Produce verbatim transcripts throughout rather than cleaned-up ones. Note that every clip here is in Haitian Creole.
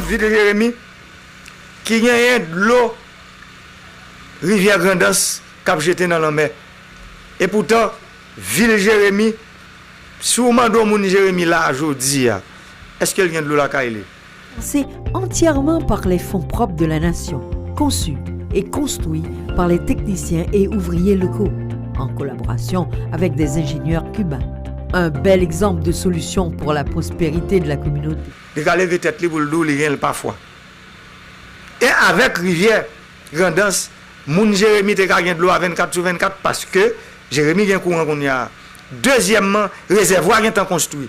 Vil Jeremi ki genyen dlo rivyè Grandans k ap jete nan lanmè. Epoutan, vil Jeremi, si w mande yon moun Jeremi la a jodi a, èske l gen dlo lakay li? Financé entièrement par les fonds propres de la nation, conçu et construit par les techniciens et ouvriers locaux, en collaboration avec des ingénieurs cubains. Un bel exemple de solution pour la prospérité de la communauté. Li ka leve tèt li pou l di w li gen l pafwa. E avèk rivyè Grandans, moun Jeremi te ka gen dlo a vennkat sou vennkat paske Jeremi gen kouran kounye a. Dezyèmman, rezèvwa gentan konstwi.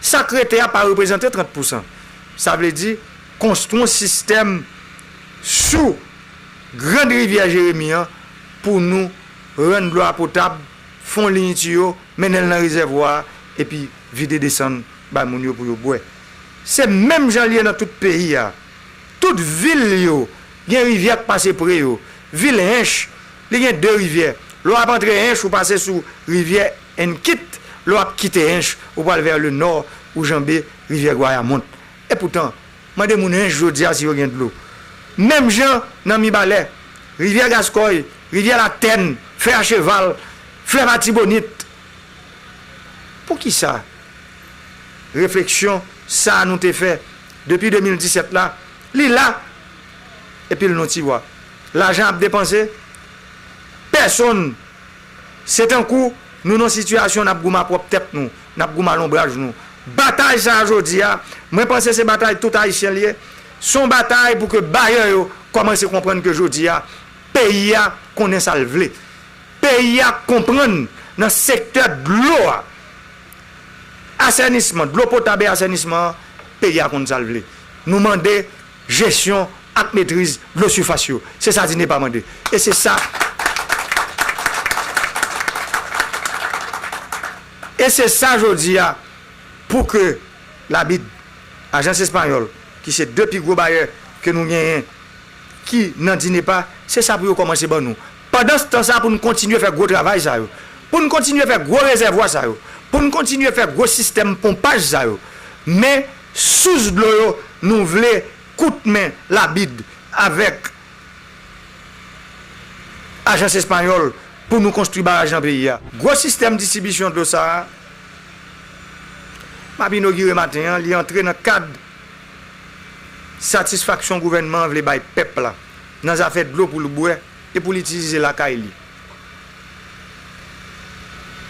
Sa k rete a pa reprezante trant pousan. Sa vle di, konstwi yon sistèm sou grann rivyè Jeremi an pou nou rann dlo a potab, fè yon liy tiyo, mennen l nan rezèvwa a, epi vide desann bay moun yo pou yo bwè. Se menm jan l ye nan tout peyi a. Tout vil yo gen rivyè k pase pre yo. Vil Hench, li gen de rivyè. Lè w ap antre Hench, ou pase sou rivyè Enkit. Lè w ap kite Hench, ou pral vè le nò, ou janbe rivyè Gwayamont. Epoutan, mande moun Hench jodi a si yo gen dlo. Menm jan nan Mibalè, rivyè Gaskòy, rivyè Latèn, Fè a Cheval, Flèv Atibonit. Poukisa refleksyon sa a nou te fè depi de mil disèt la, li la, epi l nan tiwa. Lajan ap depanse, pèsonn, se tankou nou nan sitiyasyon n ap goumen ak pwòp tèt nou, n ap goumen ak lonbraj nou. Batay sa a jodi a, mwen panse se batay tout Ayisyen l ye. Se yon batay pou ke bayè yo kòmanse konprann ke jodi a, peyi a konnen sa l vle. Peyi a konprann nan sektè dlo a, asènisman, dlo potab e asènisman an, peyi a konn sa l vle. Nou mande jesyon ak metriz dlo sifas yo. Se sa DINEPA mande. E se sa. E se sa jodi a pou ke labid, ajans espayòl, ki se de pi gwo bayè ke nou genyen, ki nan DINEPA, se sa pou yo kòmanse ban nou. Pandan se tan sa, pou n kontinye fè gwo travay sa yo, pou n kontinye fè gwo rezèvwa sa yo, pou n kontinye fè gwo sistèm ponpaj sa yo. Men, sous dlo yo, nou vle kout men labid avèk ajans espayòl pou nou konstwi baraj nan peyi a. Gwo sistèm distribisyon dlo sa a, m ap inogire maten an, li antre nan kad satisfaksyon gouvènman an vle bay pèp la nan zafè dlo pou l bwè e pou l itilize lakay li.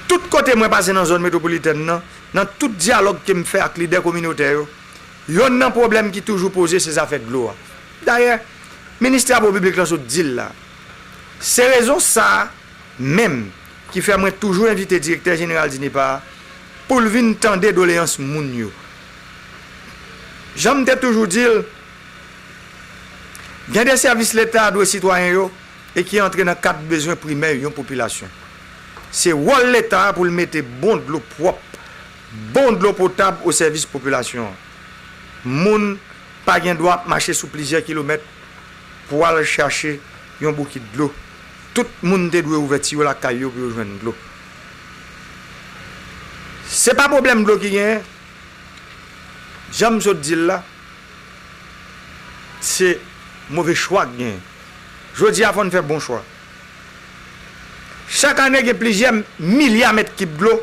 Tout kote mwen pase nan zòn metwopolitèn nan, nan tout dyalòg ke m fè ak lidè kominotè yo, yonn nan pwoblèm ki toujou poze se zafè dlo a. Dayè, minis Travo Piblik lan sot di l la. Se rezon sa a menm ki fè mwen toujou envite direktè jeneral DINEPA a pou l vin tande doleyans moun yo. Jan m te toujou di l, gen de sèvis Leta a dwe sitwayen yo e ki antre nan kad bezwen primè yon popilasyon. Se wòl Leta a pou l mete bon dlo pwòp, bon dlo potab o sèvis popilasyon an. Moun pa gen dwa ap mache sou plizyè kilomèt pou al chache yon boukit dlo. Tout moun te dwe ouvè tiyo lakay yo pou yo jwenn dlo. Se pa pwoblèm dlo ki genyen, jan m sot di l la, se move chwa k genyen. Jodi a, fò n fè bon chwa. Chak ane, gen plizyè milya mèt kib dlo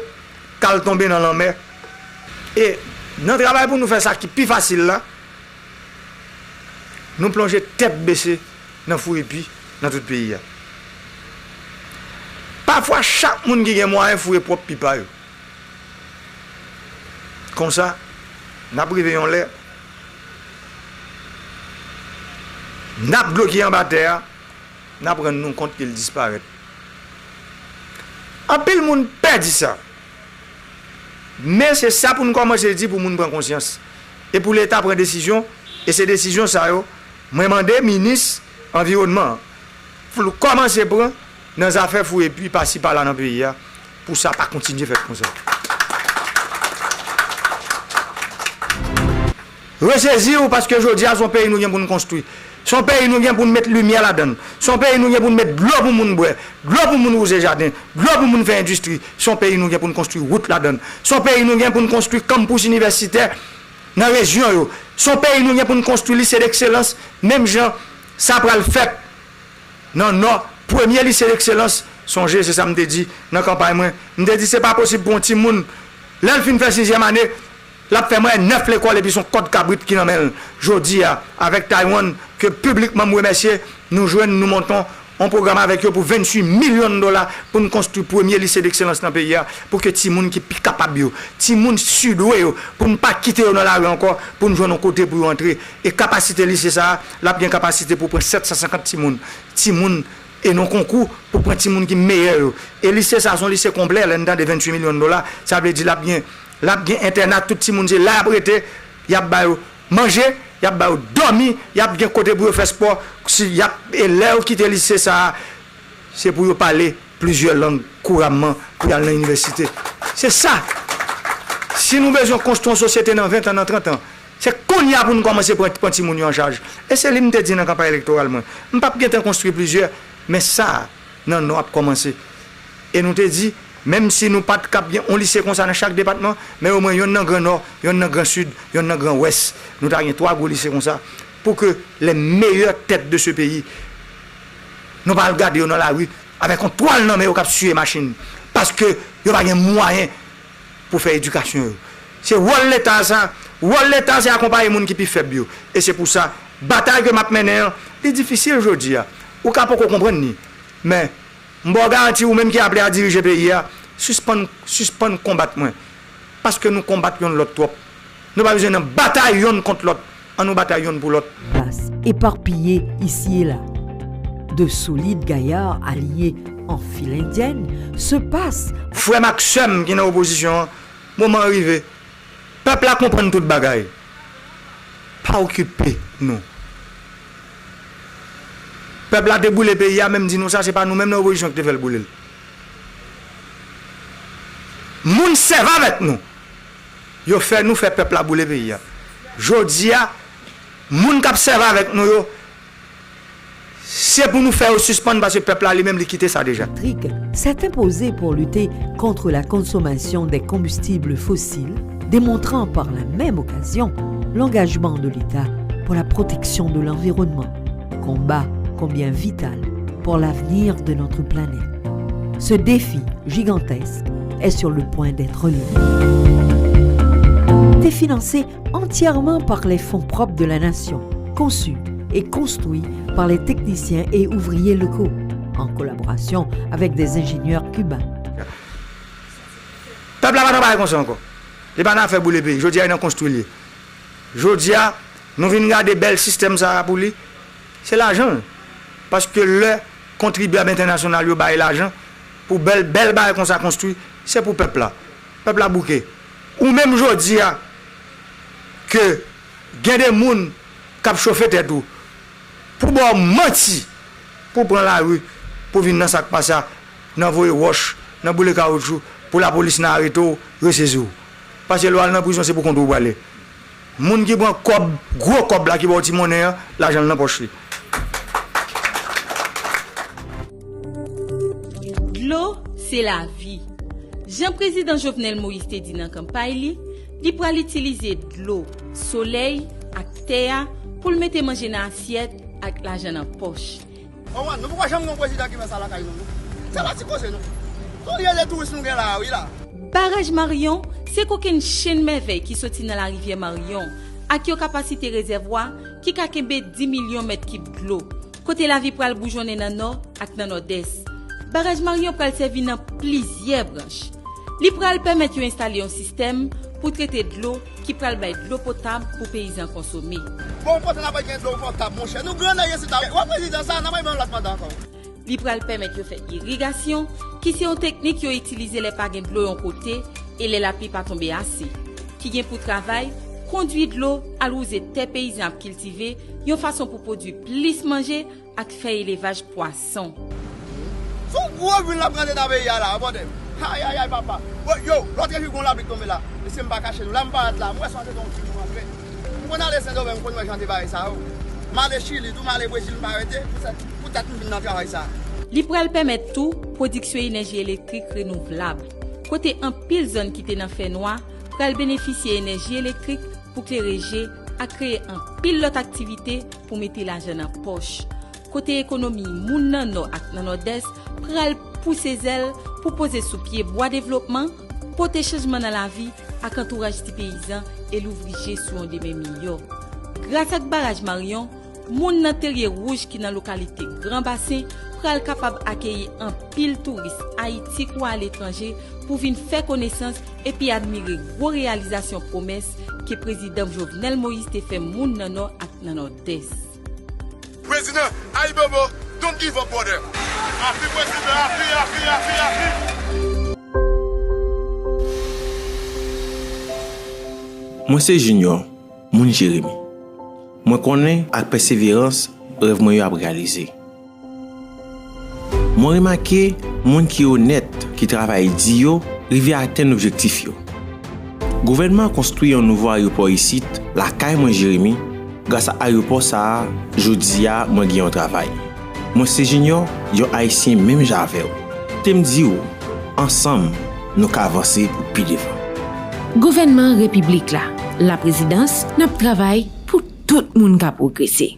k al tonbe nan lanmè. E nan travay pou nou fè sa ki pi fasil la, nou plonje tèt bese nan foure pi nan tout peyi a. Pafwa, chak moun ki gen mwayen foure pwòp pi pa yo. Konsa, n ap rive yon lè, nap dlo ki anba tè a, n ap rann nou kont ke l disparèt. Anpil moun pè di sa. Men se sa pou n kòmanse di pou moun pran konsyans. E pou Leta pran desizyon, e se desizyon sa yo, mwen mande minis anviwònman an, pou l kòmanse pran nan zafè foure pi pasi pala nan peyi a, pou sa pa kontinye fèt konsa. Resezi w, paske jodi a, se yon peyi nou gen pou n konstwi. Se yon peyi nou gen pou n met limyè ladan l. Se yon peyi nou gen pou n met dlo pou moun bwè, dlo pou moun wouze jaden, dlo pou moun fè endistri. Se yon peyi nou gen pou n konstwi wout ladan l. Se yon peyi nou gen pou n konstwi kanmpous inivèsitè nan rejyon yo. Se yon peyi nou gen pou n konstwi lise dekselans, menm jan sa pral fèt nan Nò, premye lise dekselans. Sonje, se sa m te di nan kanpay mwen. M te di, se pa posib pou yon timoun, lè l fin fè sizyèm ane, l ap fè mwen nèf lekòl epi se yon kòd kabrit ki nan men l. Jodi a, avèk Taiwan, ke piblikman m remèsye, nou jwenn, nou monte yon pwogram avèk yo pou venntuit milyon dola pou n konstwi premye lise dekselans nan peyi a, pou ke timoun ki pi kapab yo, timoun sudwe yo, pou n pa kite yo nan lari ankò, pou n jwenn yon kote pou yo antre. E kapasite lise sa a, l ap gen kapasite pou pran sèt san senkant timoun. Timoun e nan konkou pou pran timoun ki meyè yo. E lise sa a, se yon lise konplè, lè n tande venntuit milyon dola, sa vle di l ap gen, l ap gen entèna, tout timoun se la y ap rete, y ap ba yo manje, y ap ba yo dòmi, y ap gen kote pou yo fè spò, si y ap, e lè yo kite lise sa a, se pou yo pale plizyè lang kouramman pou y al nan inivèsite. Se sa. Si nou bezwen konstwi yon sosyete nan ven tan, nan trant an, se kounye a pou nou kòmanse pran, pran timoun yo an chaj. E se li m te di nan kanpay elektoral mwen. M p ap gentan konstwi plizyè, men sa a, nan Nò ap kòmanse. E nou te di, menm si nou pa t k ap gen yon lise konsa nan chak depatman, men omwen yonn nan Gran Nò, yonn nan Gran Sid, yonn nan Gran Wès. Nou ta gen twa gwo lise konsa, pou ke les meilleures têtes de ce pays, nou pa al gade yo nan lari avèk yon twal nan men yo k ap siye machin, paske yo pa gen mwayen pou fè edikasyon yo. Se wòl Leta sa. Wòl Leta se akonpaye moun ki pi fèb yo. E se pou sa, batay ke m ap mennen an, li difisil jodi a. Ou ka poko konprann li. Men, m ba w garanti, ou menm ki aple a dirije peyi a, sispann, sispann konbat mwen. Paske nou konbat yonn lòt twòp. Nou pa bezwen nan batay yonn kont lòt. An nou batay yonn pou lòt. Place éparpillée ici et là. De solides gaillards alliés en file indienne se passent. Frè m ak sè m ki nan opozisyon an, moman an rive. Pèp la konprann tout bagay. Pa okipe nou. Pèp la te boule peyi a, men m di nou sa, se pa nou menm nan opozisyon ki te fè l boule l. Moun sèvi avèk nou. Yo fè nou fè pèp la boule peyi a. Jodi a, moun k ap sèvi avèk nou yo, se pou nou fè yo sispann, paske pèp la li menm li kite sa deja. Électrique s'est imposé pour lutter contre la consommation des combustibles fossiles, démontrant par la même occasion l'engagement de l'État pour la protection de l'environnement, combat combien vital pour l'avenir de notre planète. Ce défi gigantesque est sur le point d'être relevé. Financé entièrement par les fonds propres de la nation, conçu et construit par les techniciens et ouvriers locaux, en collaboration avec des ingénieurs cubains. Pèp la pa nan bagay konsa ankò. Li pa nan afè boule peyi. Jodi a, li nan konstwi l ye. Jodi a, nou vin gade bèl sistèm sa a pou li. Se lajan l. Paske lè kontribyab entènasyonal yo bay lajan pou bèl, bèl bagay konsa konstwi, se pou pèp la. Pèp la bouke. Ou menm jodi a, ke gen de moun k ap chofe tèt ou pou ba w manti, pou w pran lari, pou w vin nan sa k pa sa, nan voye wòch, nan boule kawoutchou, pou lapolis nan arete w, resezi w. Paske lè w al nan prizon, se pou kont ou w prale. Moun ki pran kòb, gwo kòb la ki ba w ti monnen an, lajan l nan pòch li. Dlo se lavi. Jan Prezidan Jovenel Moïse te di nan kanpay li, li pral itilize dlo, solèy ak tè a pou l mete manje nan asyèt ak lajan nan pòch. Manman, nou poko janm gen yon prezidan ki fè sa lakay nou, non. Se pa ti koze, non. Se yon lye de touris nou gen la a, wi, la. Baraj Marion se kokenn chenn mèvèy ki soti nan larivyè Marion ak yon kapasite rezèvwa ki ka kenbe dis milyon mèt kib dlo, kote lavi pral boujonnen nan Nò ak nan Nòdès. Baraj Marion pral sèvi nan plizyè branch. Li pral pèmèt yo enstale yon sistèm pou trete dlo ki pral bay dlo potab pou peyizan konsome. Bon, kote n ap gen dlo potab, monchè? Nou grannèg isit la. Wè prezidan sa, n ap bay yon lòt manda ankò. Li pral pèmèt yo fè irigasyon, ki se yon teknik yo itilize lè pa gen dlo yon kote e lè lapli pa tonbe ase, ki gen pou travay kondwi dlo al wouze tè peyizan ap kiltive yon fason pou pwodui plis manje ak fè elevaj pwason. Se yon gwo vil n ap rantre nan peyi a la, abòde m. Ayayay, papa. Bon, yo, lòt jou gon lapli k tonbe la. Mesye, m pa kache nou. La m parèt la, m wè sa se yon vil nou rantre. M konn ale Sendomeng, m konn wè jan de bagay sa yo. M ale Chili tou, m ale Brezil, m pa rete. Poutèt, poutèt m vin nan travay sa. Li pral pèmèt tou pwodiksyon enèji elektrik renouvlab, kote anpil zòn ki te nan fènwa pral benefisye enèji elektrik pou klere je ak kreye anpil lòt aktivite pou mete lajan nan pòch. Kote ekonomi moun nan Nò ak nan Nòdès pral pouse zèl pou poze sou pye bwa devlopman, pote chanjman nan lavi ak antouraj ti peyizan e louvri je sou yon demen miyò. Gras ak baraj Marion, moun nan Terye Wouj ki nan lokalite Gran Basen pral kapab akeyi anpil touris Ayiti kou aletranje pou vin fè konesans epi admire gwo reyalizasyon pwomès ke Prezidan Jovenel Moïse te fè moun nan Nò ak nan Nòdès. Prezidan, Ayibobo, don't give up, brother. Api, prezidan, api, api, api, api. Mwen se Junior, moun Jeremi. Mwen konnen ak pèseverans, rèv mwen yo ap reyalize. Mwen remake moun ki onèt, ki travay di yo, rive atenn objektif yo. Gouvènman an konstwi yon nouvo ayewopò isit, lakay mwen Jeremi. Gras a ayewopò sa a, jodi a, mwen gen yon travay. Mwen se Junior, yon Ayisyen menm jan avè w. Te m di w, ansanm, nou ka vanse pou pi devan. Gouvènman Repiblik la, Laprezidans, n ap travay pou tout moun ka pwogrese.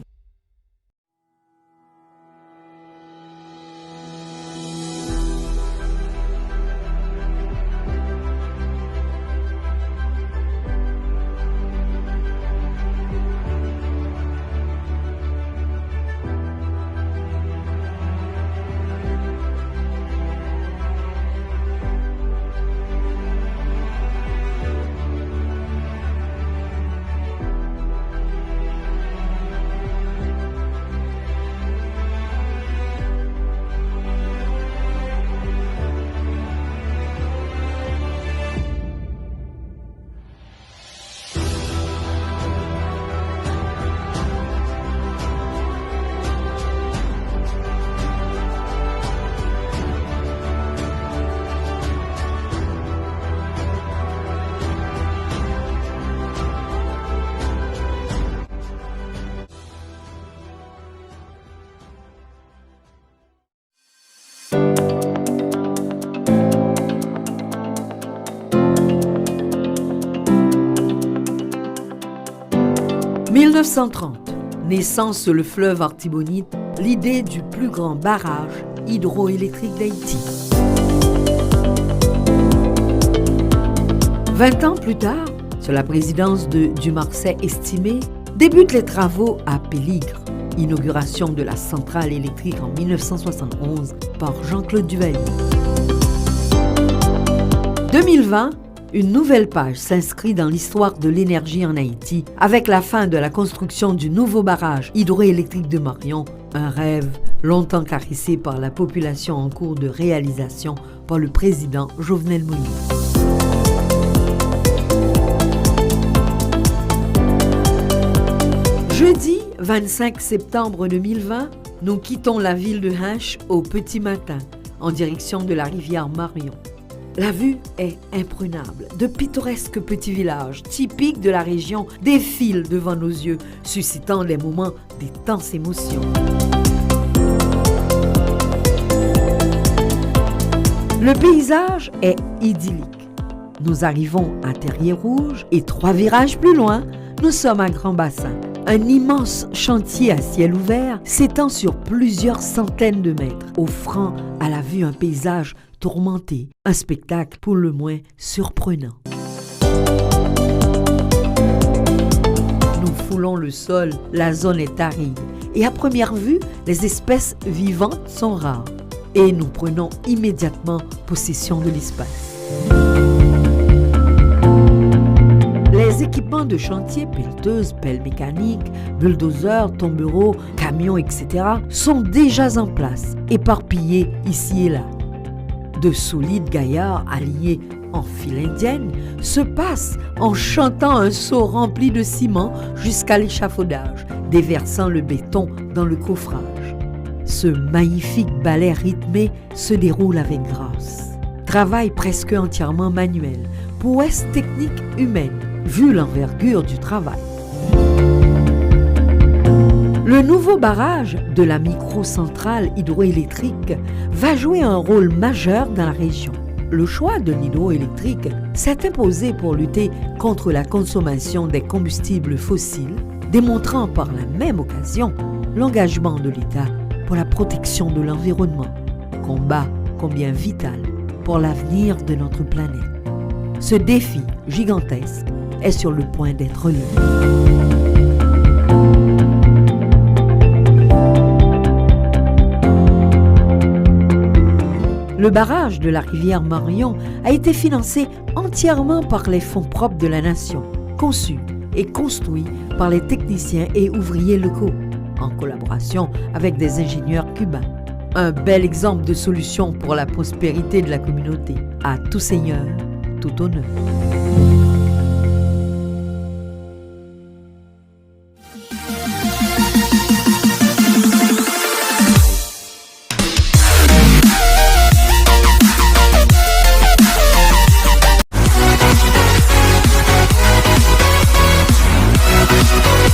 Mille neuf cent trente, naissance sur le fleuve Artibonite, l'idée du plus grand barrage hydroélectrique d'Haïti. Vingt ans plus tard, sous la présidence de Dumarsais Estimé, débutent les travaux à Péligre, inauguration de la centrale électrique en mille neuf cent soixante-onze par Jean-Claude Duvalier. Deux mille vingt, une nouvelle page s'inscrit dans l'histoire de l'énergie en Haïti avec la fin de la construction du nouveau barrage hydroélectrique de Marion, un rêve longtemps caressé par la population en cours de réalisation par le président Jovenel Moïse. Jeudi vingt-cinq septembre deux mille vingt, nous quittons la ville de Hinche au petit matin, en direction de la rivière Marion. La vue est imprenable. De pittoresques petits villages typiques de la région défilent devant nos yeux, suscitant des moments d'intense émotion. Le paysage est idyllique. Nous arrivons à Terrier Rouge et trois virages plus loin, nous sommes à Grand Bassin. Un immense chantier à ciel ouvert s'étend sur plusieurs centaines de mètres, offrant à la vue un paysage tourmenté, un spectacle pour le moins surprenant. Nous foulons le sol, la zone est aride et à première vue, les espèces vivantes sont rares. Et nous prenons immédiatement possession de l'espace. Les équipements de chantier, pelleteuses, pelles mécaniques, bulldozers, tombereaux, camions, et cetera, sont déjà en place, éparpillés ici et là. De solides gaillards alignés en file indienne se passent en chantant un saut rempli de ciment jusqu'à l'échafaudage, déversant le béton dans le coffrage. Ce magnifique ballet rythmé se déroule avec grâce. Travail presque entièrement manuel, prouesse technique humaine, vu l'envergure du travail. Le nouveau barrage de la microcentrale hydroélectrique va jouer un rôle majeur dans la région. Le choix de l'hydroélectrique s'est imposé pour lutter contre la consommation des combustibles fossiles, démontrant par la même occasion l'engagement de l'État pour la protection de l'environnement, combat combien vital pour l'avenir de notre planète. Ce défi gigantesque est sur le point d'être relevé. Le barrage de la rivière Marion a été financé entièrement par les fonds propres de la nation, conçu et construit par les techniciens et ouvriers locaux, en collaboration avec des ingénieurs cubains. Un bel exemple de solution pour la prospérité de la communauté. À tout seigneur, tout honneur.